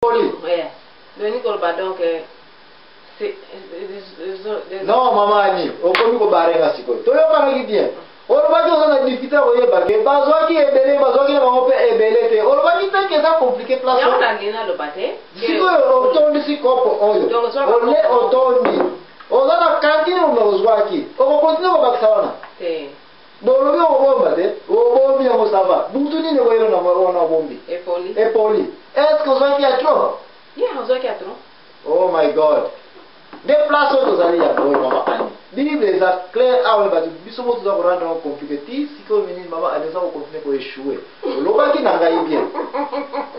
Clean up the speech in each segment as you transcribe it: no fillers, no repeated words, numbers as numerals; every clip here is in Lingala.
Poli. Yeah. Donc koloba donc c'est Non mama Annie, okomi kobarenga sikoyo. Toyokanaki bien. Olobaki oza na difficulté ya koyeba ke bazwaki ebele bazwaki na bango mpe ebele te. Olobaki te ke eza compliqué place. Yango nalingi naloba te. Sikoyo otondisi kopo oyo. Ole otondi. Oza na kantine oyo ozwaki. Okokontinue kobakisa wana? Te. Bolobi okobomba te, obombi yango ça va. Butu nini ekoyelo na wana obombi? Epoli. Epoli. Est-ce que ozwaki ya trop? Yeah, ozwaki ya trop. Oh my God. Nde place oyo tozali ya boye mama Annie. Bible eza clair awa bato biso moko toza korendre yango compliqué ti sikoyo minini mama Annie oza kocontinue koechoue. Olobaki na ngai bien.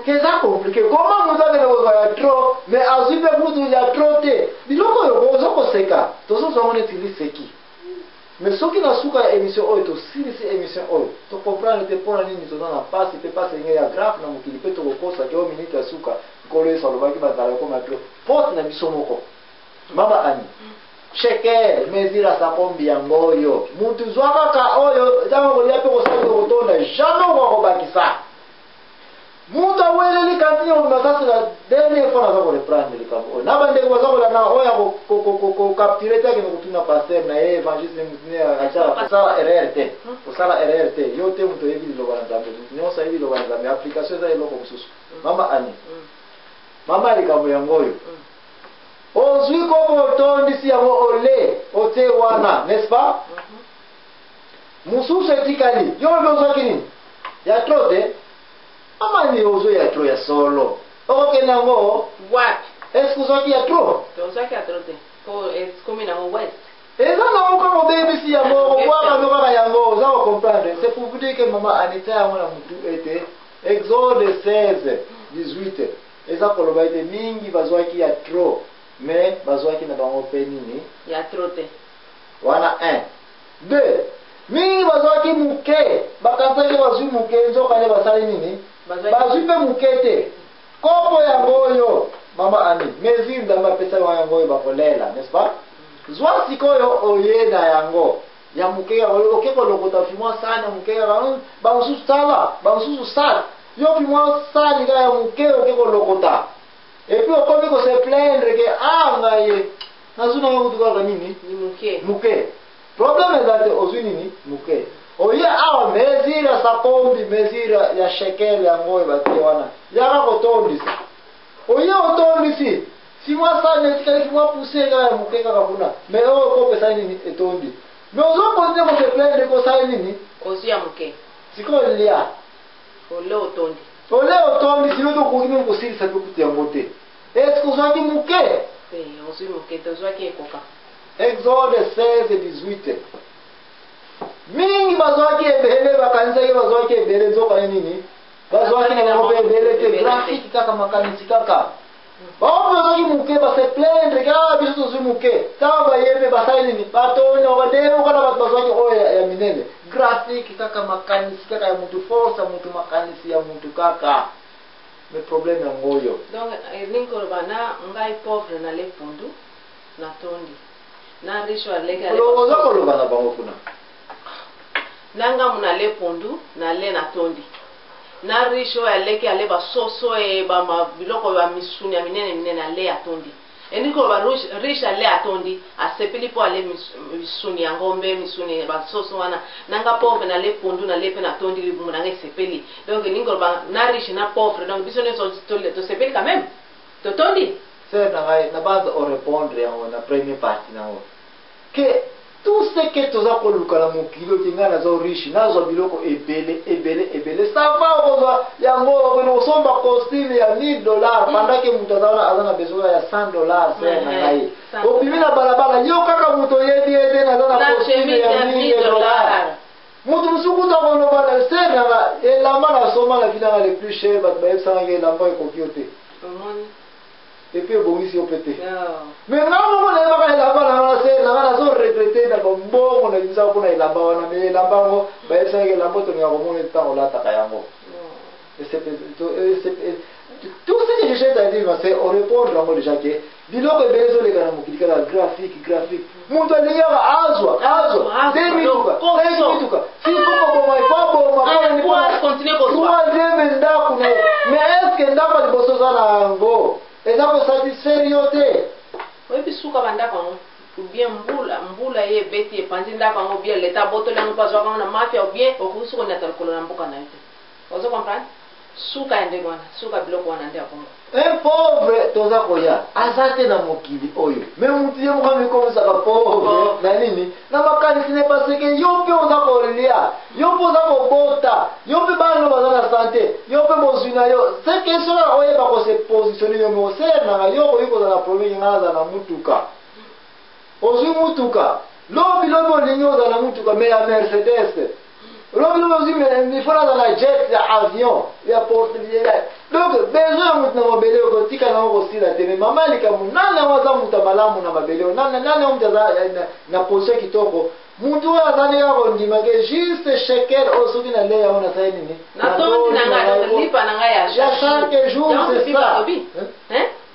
Ke eza compliqué. Comment moto akende kozwa ya trop mais azwi mpe kutu ya trop te. Biloko oyo oza koseka tozozwa yango neti liseki. Mais soki na suka ya emission oyo tosilisi emission oyo to comprendre te pona nini toza na pasi pe pasi elingi eya grave na mokili pe tokokosa ke o minute ya suka Nkolo Yesu alobaki ba nzala ekoma trop faute na biso moko mama Annie shekel mesure ya sakombi yango oyo mutu zwa kaka oyo ntango kolia pe kosala kotonda jamais okoka kobakisa Mutu aweleli cantine mobimba ça c'est la dernière fois naza ko reprendre likambo oyo na bandeko baza kolanda oyo ako capturer te akende kotuna pasteur na ye evangeliste ne mutu ne asala kosala erreur te kosala erreur te yo te mutu oyebi liloba na Nzambe mutu nyonso ayebi liloba na Nzambe application eza eloko mosusu mama Annie mama ya likambo yango oyo ozwi kopo otondisi yango ole otie wana n'est-ce pas Mususu etikali. Yo olobi ozwaki nini? Ya trop te? Mama ni ozwi ya trop ya solo. Okokende yango wapi? Est-ce que ozwaki ya trop? Tozwaki ya trop te. Po ekomi nango west. Eza nango kaka obebisi yango okobwaka no kaka yango oza ko comprendre. C'est pour vous dire que mama Anita yango na mutu ete Exode 16 18 eza koloba ete mingi bazwaki ya trop mais bazwaki na bango pe nini? Ya trop te. Wana un. Deux, mingi bazwaki moke, bakanisaki bazwi moke, nzokande basali nini? Bazwi mpe moke te. Kopo yango oyo, mama Annie, mesure Nzambe apesaki bango yango oyo bakolela, n'est-ce pas? Zwa sikoyo oye na yango ya moke kaka, oke kolokota fi mwa sani ya moke kaka, bamosusu tala, bamosusu sac, yo fi mwa sani kaka ya moke oke kolokota. Et puis okomi ko se plaindre que ah ngai nazwi na yango kutu kaka nini moke moke problème eza te ozwi nini moke oye awa mesure ya sakombi mesure ya shekel yango oyo batie wana yaka kotondisa oye otondisi si mwa sani etikali fi mwa poussière kaka ya moke kaka kuna mais oyo okopesa nini etondi mais ozokontinue kose plaindre kosali nini ozwi ya moke sikoyo lia ole otondi Ole otondi sinon tokoki meme kosilisa pe kutu yango te. Est-ce que ozwaki moke? Te, ozwi moke te, ozwaki ekoka. Exode 16 18 Mingi bazwaki ebele, bakanisaki bazwaki ebele, nzoka nde nini? Bazwaki na bango pe ebele te, graphique kaka makanisi kaka. Bango mpe bazwaki moke, ba se plaindre ke ah biso tozwi moke. Ntango baye mpe basali nini? Batoni yango, bademoka na bato bazwaki oyo ya minene. Graphique kaka makanisi kaka ya mutu, force ya mutu, makanisi ya mutu kaka. Mais problème yango oyo. Donc elingi koloba na ngai pauvre na le pondu na tondi na riche oyo aleki ale Oza koloba na bango kuna. Na ngamu na le pondu na le na tondi. Na riche oyo aleki ale ba soso e ba ma biloko ba misuni ya minene minene ale atondi. Elingi koloba riche ale atondi asepeli po ale misuni ya ngombe misuni ba soso wana na nga pauvre na le pondu na le pe na tondi libumu na nga esepeli donc elingi koloba na riche na pauvre donc biso nionso tosepeli quand meme totondi. Sœur na ngai na banza o repondre yango na premier partie na yango que Tout ce que toza koluka na mokili oyo ke ngai naza riche nazwa biloko ebele ebele ebele ça va okozwa yango okende kosomba costume ya 1000 dollars pendant que moto aza wana aza na besoin ya 100 dollars sœur na ngai obimi na balabala yo kaka moto oyebi ye te naza na costume ya 1000 dollars moto mosusu kutu akoloba na sœur na nga elamba nasomba na vie na nga le plus cher bato bayebisaka ngai elamba ekoki yo te Et puis ebongisi yo pe te. Mais nga moko nayebaka elamba na nga se na nga nazo regretter na bambongo na bimisaka mpona elamba wana mais elamba yango bayebisaki elamba tolingaka komona ete ntango olataka yango. Tout ce que je cherche à dire c'est on répondre yango déjà que biloko ebele ezoleka na mokili kaka graphique graphique moto alingi kaka azwa azwa nde mituka nde mituka si faut koboma il faut aboma troisième ndako na ye mais est ce que ndako ya liboso oza na yango Eza kosatisfaire yo te. Oyebi suka bandako yango, ou bien mbula mbula ye ebeti, epanzi ndako yango, ou bien leta abotoli yango mpo azwaka yango na mafia, ou bien okoki soki oniata lokolo na mboka na yo te. Ozo comprendre? Suka ya ndenge wana, suka biloko wana nde ya bongo. Un pauvre toza koya aza te na mokili oyo, mais mutu ye moko amikomisaka pauvre na nini? Na makanisi ne, parce que yo mpe oza kolia, yo mpe oza kobota, yo mpe bana baza na santé, yo mpe bozwi na yo. C'est question kaka oyeba kose positionner yo moko. Sœur nanga, yo okoki kozala na problème, ngai naza na mutuka. Ozwi mutuka, lobi lobi olingi ozala na mutuka mais ya Mercedes, lobi lobi ozwi, il faut naza na jet, ya avion, ya porte. Donc besoin ya motu na mabele okotika nango kosila te. Mais mama, likambo, nani yango aza moto ya malamu na mabele oyo? Nani yango moto aza na position kitoko? Motu oyo aza ndenge akondima ke juste shekel oyo, soki nalei yango, nasali nini? Natondi na ngai, lipa na ngai ya chaque jour, c'est ça.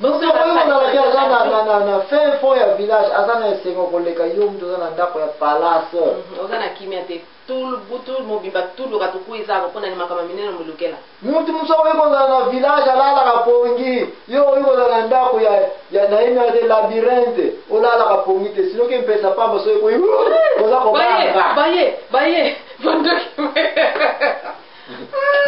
Donc oyo ozalaki aza na fin fond ya village, aza na esengo koleka yo moto oza na ndako ya palace. Oza na kimia te butu mobimba, tuluka tukuizaka mpona ni makambo minene molukela. Mutu mosusu akoki kozala na village, alalaka pongi. Yo okoki kozala na ndako ya nayemi te, labyrinthe, olalaka pongi te, sinoki mpesa pamba soki ekoyi, oza kobanga. Baye baye bandoki.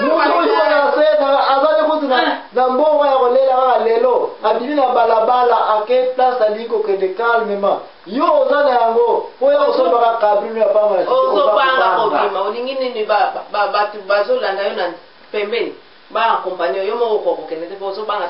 Moto oyo kozala se azali kutu na mbongo ya kolela kaka lelo, abimi na balabala, ake place alingi kokende calmement. Yo oza na yango mpo ya kosombaka cabrino ya pamba na Ozobanga kobima. Olingi nini? Bato bazolanda yo na pembeni, baaccompagner yo moko, okokende te mpo ozobanga.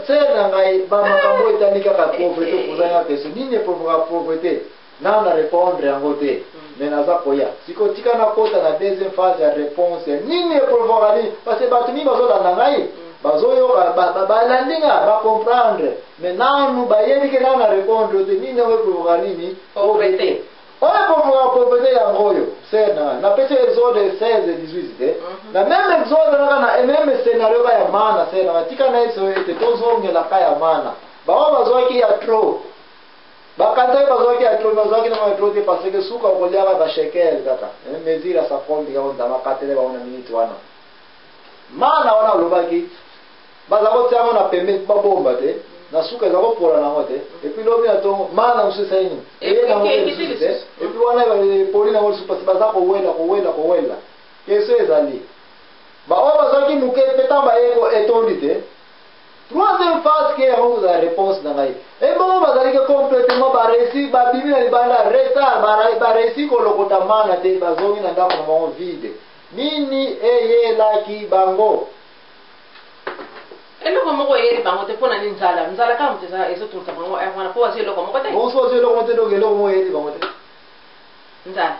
Sœur na ngai, bamakambo etali kaka pauvreté, kozanga question nini eprovokaka pauvreté, na na répondre yango te, mais naza koya sikoyo. Tika nakota na deuxième phase ya réponse ya nini eprovokaka nini, parce que bato mingi bazolanda ngai, bazoyoka, balandi nga, bacomprendre, mais nanu bayebi ke nanu na répondre te nini yango eprovoka nini. Pauvreté. Oyo eprovoka pauvreté, yango oyo. Sœur na ngai, napesi Exode 16 18 te, na même Exode kaka, na même scénario ka ya mana. Sœur na ngai, tika na yeso ete tozongelaka ya mana. Bango bazwaki ya trop, bakanisaki bazwaki ya trop, bazwaki nango ya trop te, parce que suka okolia kaka shekel, kaka mesure ya sakombi kaka. Nzambe akatele bango na minute wana mana wana, alobaki baza kotia yango na pembeni mpo babomba te, na suka eza kopola nango te. Et puis lobi na ntongo, mana mosusu esali nini? Eye nango mpe lisusu te. Et puis wana epoli nango lisusu, parce baza kowela, kowela, kowela. Question ezali, baoyo bazwaki moke mpe, ntango bayeko, etondi te. Troisième phase ke yango kozala réponse na ngai, ebongo bazalaki complètement baréussi, babimi na libanda retard, baréussi kolokota mana te, bazongi na ndako na bango vide. Nini eyelaki bango? Eloko moko eyeli bango te. Mpo na nini? Nzala, nzala kaka moto ezotungisa bango wana, mpo bazwi eloko moko te. Bongo so bazwi eloko moko te, donc eloko moko eyeli bango te. Nzala.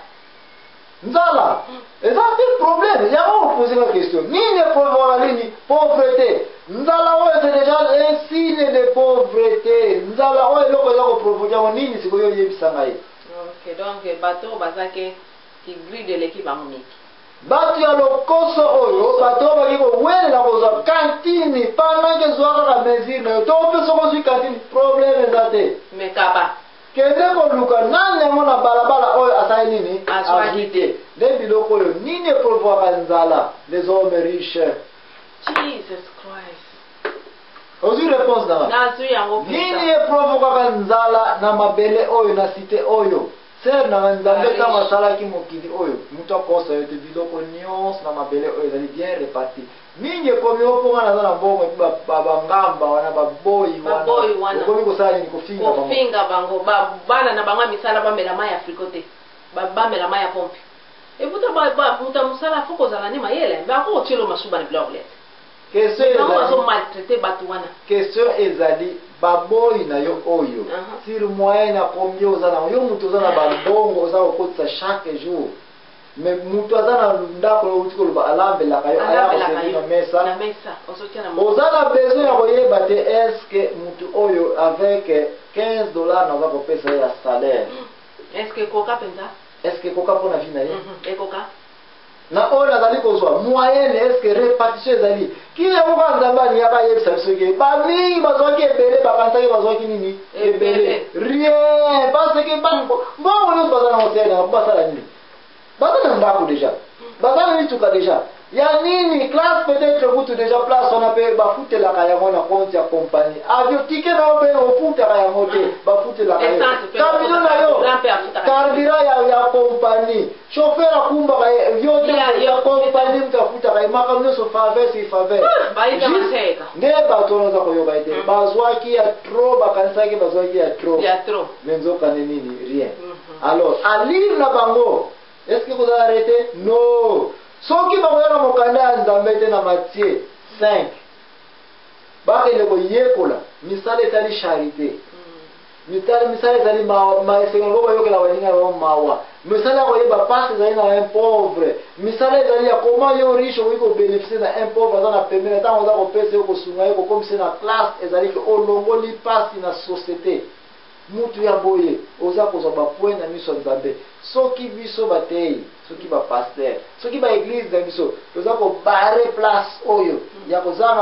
Nzala eza te problème yango. Opose la question nini eprovoka nini pauvreté. Nzala oyo, c'est déjà un signe de pauvreté. Nzala oyo, eloko eza koprovoke yango nini? Sikoyo oyebisa ngai. Ok, donc bato oyo baza ke kigride eleki bango mingi. Bato ya lokoso oyo, bato oyo baki kowelela kozwa cantine pendant ke zwa kaka mesure na yo, to mpe soki ozwi cantine, problème eza te. Mais kaba. Kende koluka nani yango na balabala oyo asali nini? Azwaki. Azwi te. Nde biloko oyo nini eprovokaka nzala? Les hommes riches. Jesus Christ. Ozwi réponse na nga? Nazwi yango. Nini eprovokaka nzala na mabele oyo, na cité oyo? Sœur na nga, Nzambe ntango asalaki mokili oyo, moto akosa yo te, biloko nyonso na mabele oyo ezali bien réparti. Mingi ekomi o mponga naza na mbongo, et puis bangamba wana, baboyi. Baboyi wana. Okomi kosala nini? Kofinga bango. Kofinga bango. Bana na bango ya misala bamela mai ya frigo te, bamela mai ya pompe. Eputa moto ya mosala fo kozala nde mayele, bako kotiela masuba na biloko kolia te. Question Bango ezali bazomaltraite bato wana. Question ezali, baboyi na yo oyo, sur moyen na combien oza nango? Yo moto oza na bambongo, oza kokotisa chaque jour, mais moto aza na ndako oyo outi koloba, alambelaka yo, aya Alambelaka koservi yo na mesa. Na mesa ozotia na Oza na besoin ya koyeba te est-ce motu oyo avec 15 $ naza kopesa ye ya salaire, Est ce que ekoka mpenza? Est ce que ekoka mpona vie na ye? Ekoka. Na oyo nazali kozwa moyenne, est ce que répartition ezali ki yango kaka? Nzambe alingaka ayebisa biso ke bamingi bazwaki ebele, bakanisaki bazwaki nini? Ebele. Rien, parce que mbongo nyonso baza nango sere nango, basala nini? Baza na ndako déjà, baza na mituka déjà, ya nini, classe peut-être kutu déjà place wana mpe bafutelaka yango na compte ya compagnie. Avion ticket na yo mpe ofutaka yango te, bafutelaka yo. Essence mpe Camion na yo, carburant mpe afutaka. Carburant ya compagnie, chauffeur akumbaka ye, yo te. Ya compagnie moto afutaka ye. Makambo nyonso faveur sur faveur. Bayiza Juste mateka. Nde bato wana oza koyoka ete bazwaki ya trop, bakanisaki bazwaki ya trop. Ya trop. Mais nzokande nini? Rien. Alors alire na bango, est ce que kozala arrêté? No. Soki bakoya na mokanda ya Nzambe te, na Matthieu 5, bakende koyekola misala etali charité, misala ezali esengelo bo bayokela baninga na bango mawa, misala ya koyeba mpasi ezali na un pauvre, misala ezali ya koma yo riche okoki kobénéficier na un pauvre aza na pembeni. Ntango oza kopesa ye, kosunga ye, kokomisa ye na classe, ezali ke olongoli mpasi na société. Mutu ya boye oza kozwa bapoint na miso ya Nzambe. Soki biso batei, soki bapasteur, soki baéglise na biso toza kobarrer place oyo ya kozanga.